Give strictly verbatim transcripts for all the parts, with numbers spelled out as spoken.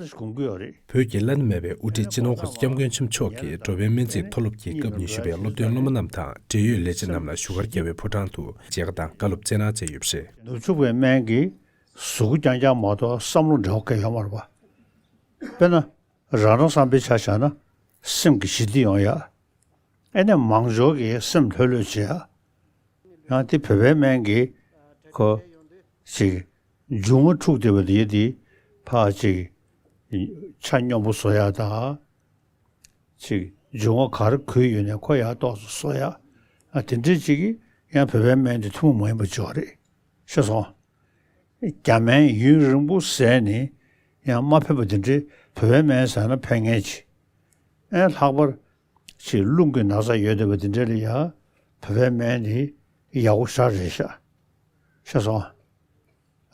དགོངས་ཀྱི་ཡོད་རེད། བོད་ཀྱི་བླ་ན་མེད་པའི་དབུ་ཁྲིད་སྤྱི་ནོར་༧གོང་ས་༧སྐྱབས་མགོན་ཆེན་པོ་མཆོག་གིས་འགྲོ་ཕན་སྨན་རྩིས་མཐོ་སློབ་ཀྱི་སྐབས་ཉི་ཤུ་པའི་སློབ་ཐོན་སློབ་མ་རྣམས་དང་འབྲེལ་ཡོད་ལས་བྱེད་རྣམས་ལ་བཞུགས་སྒར་རྒྱལ་བའི་ཕོ་བྲང་དུ་མཇལ་ཁ་དང་བཀའ་སློབ་སྩལ་གནང་མཛད་ཡོད་པ་རེད། ནུབ་ཕྱོགས་པའི་སྨན་གྱིས་གཟུགས་པོ་རྐྱང་རྐྱང་མ་གཏོགས་བསམ་བློ་འབྲེལ་བ་གང་ཡང་ཡོད་མ་རེད་པ། དཔེར་ན། རང་རང་བསམ་པའི་ཆ་བཞག་ན་སེམས་ཀྱི་ཞི་བདེ་ཡོང་ཡ། ཨེ་ནས་མང་སྦྱོར་གྱི་སེམས་ལྷོད་ལྷོད་བྱེད་ཡ། ཡང་དེ་བོད་པའི་སྨན་གྱིས་ཁོ་ཅིག་འབྱུང་བ་འཁྲུགས་བསྡད་པ་དེ་དེ་ཕར་ཅིག་ཆ་སྙོམས་པོ་བཟོ་ཡ་དང་། ཅིག་འབྱུང་བ་ག་རེ་འཁོད་ཡོད་ནས་ཁོ་ཡར་ཏོག་ཙམ་བཟོ་ཡ། ཨ་དེ་འདྲའི་ཅིག་གིས་ཡང་བོད་པའི་སྨན་དེ་ཐུན་མོང་མ་ཡིན་པ་ཅིག་རེད། ཤེས་སོང་། རྒྱ་སྨན་ཡུན་རིང་པོ་བཟས་ནས་ཡང་མ་ཕན་པ་དེ་འདྲའི་བོད་པའི་སྨན་ཟ་ན་ཕན་ངེས་ཀྱི། ཨེ་ལྷག་པར་ཅིག་རླུང་གི་ན་ཚ་ཡོད་བསྡད་པ་དེ་འདྲ་ལ་ཡ་བོད་པའི་སྨན་དེ་ཡག་པོ་ཞེ་དྲག་རེད་ཤག་ཤེས་སོང་།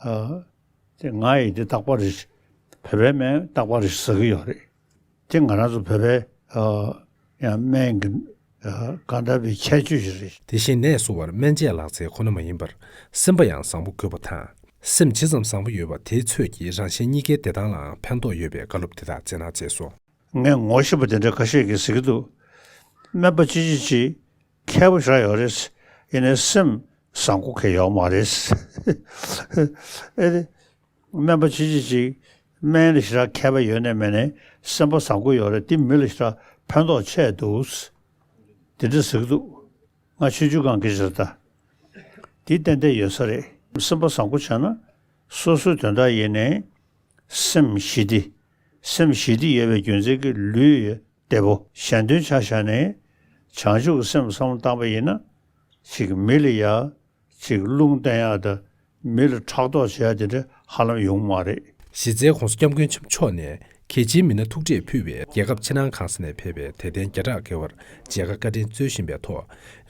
ཨ། དེ་ང་ཡིས་དེ་རྟག་པར་རེ་ཞིག་བོད་པའི་སྨན་རྟག་པར་རེ་ཞིག་ཟ་གི་ཡོད་རེད། དེ་ང་རང་ཚོ་བོད་པའི་ཨ། ཡང་སྨན་གྱི་ཨ། གང་འདྲ་བའི་ཁྱད་ཆོས་ཤིག་རེད། དེ་བཞིན་ནད་གསོ་བར་སྨན་དཔྱད་ལག་རྩལ་ཁོ་ན་མ་ཡིན་པར་སེམས་པ་ཡང་བཟང་པོ་དགོས་པ་དང་། སེམས་ཇི་ཙམ་བཟང་པོ་ཡོད་པ་དེའི་ཚོད་ཀྱིས་རང་གཞན་གཉིས་ཀའི་བདེ་ཐང་ལའང་ཕན་ཐོགས་ཡོད་པའི་བཀའ་སློབ་དེ་དག་སྩལ་གནང་མཛད་སོང་། ངས་ངོ་ཤེས་པ་དེ་འདྲ་ཁ་ཤས་ཀྱིས་ཟེར་གྱི་འདུག་སྨན་པ་ཅི་ཅི་ཅི་མཁས་པོ་ཞེ་དྲག་ཡོད་རེད། ཡིན་ནའི་སེམས་བཟང་པོ་གང་ཡང་ཡོད་མ་རེད། ཨེ་རེད། སྨན་པ་ཅི་ཅི་ཅི་སྨན་ལ་ཞེ་དྲག་མཁས་པ་ཡོད་ནའི་མེད་ནའི་སེམས་པ་བཟང་པོ་ཡོད་རེད། དེ་མི་ལ་ཞེ་དྲག་ཕན་ཐོགས་ཆེ་འདུག་དེ་འདྲ་ཟེར་གྱི་འདུག་ང་ཆུང་ཆུང་སྒང་གི་ཞེ་དྲག་དེ་ཏན་ཏན་ཡོད་ས་རེད། སེམས་པ་བཟང་པོ་བྱས་ན་སོ་སོའི་དོན་དག་ཡིན་ནའི་སེམས་ཞི་བདེ། སེམས་ཞི་བདེ་ཡོད་པའི་རྒྱུ་མཚན་གྱིས་ལུས་བདེ་པོ། གཞན་དོན་ཆ་བཞག་ནས་བྱང་ཆུབ་ཀྱི་སེམས་བསམ་བློ་བཏང་པ་ཡིན་ན་ཅིག་མི་ལ་ཡ་ཅིག་རླུང་བསྟན་ཡ་དང་མི་ལ་ཕྲག་དོག་བྱེད་ཡ་དེ་འདྲ་ཧ་ལམ་ཡོང་མ་རེད། གཞི་རྩའི་༧གོང་ས་༧སྐྱབས་མགོན་ཆེན་པོ་མཆོག་ནས་གལ་ཆེའི་མི་སྣ་ཐུག་འཕྲད་ཕུལ་བའི་རྒྱལ་ཁབ་ཕྱི་ནང་གང་ས་ནས་ཕེབས་པའི་དད་ལྡན་བརྒྱ་ཕྲག་བརྒལ་བར་མཇལ་ཁ་བཀའ་དྲིན་སྩོལ་བཞིན་པའི་ཐོག་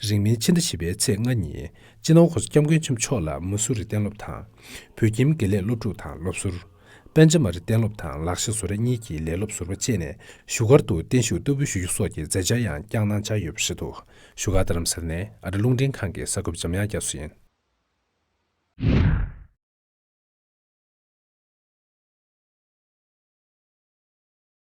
རིང་མིན་ཕྱི་ཟླ་བཞི་པའི་ཚེས་ལྔ་ཉིན་སྤྱི་ནོར་༧གོང་ས་༧སྐྱབས་མགོན་ཆེན་པོ་མཆོག་ལ་མ་སུ་རི་གཏན་སློབ་དང་། བོད་ཁྱིམ་དགེ་ལས་སློབ་ཕྲུག་དང་སློབ་ཟུར། པཎ་ཆ་མ་རི་གཏན་སློབ་དང་ལག་ཤེས་བཟོ་གྲྭ་གཉིས་ཀྱི་ལས་སློབ་ཟུར་པ་བཅས་ནས་བཞུགས་སྒར་དུ་བརྟན་བཞུགས་བསྟར་འབུལ་ཞུ་རྒྱུ་སོགས་ཀྱི་མཛད་འཆར་ཡང་བསྐྱངས་གནང་འཆར་ཡོད་པ་རེད་འདུག་བཞུགས་སྒར་རྡ་རམ་ས་ལ་ནས་ཨ་རི་རླུང་འཕྲིན་ཁང་གི་གསར་འགོད་པ་འཇམ་དབྱངས་རྒྱ་མཚོ་ཡིན།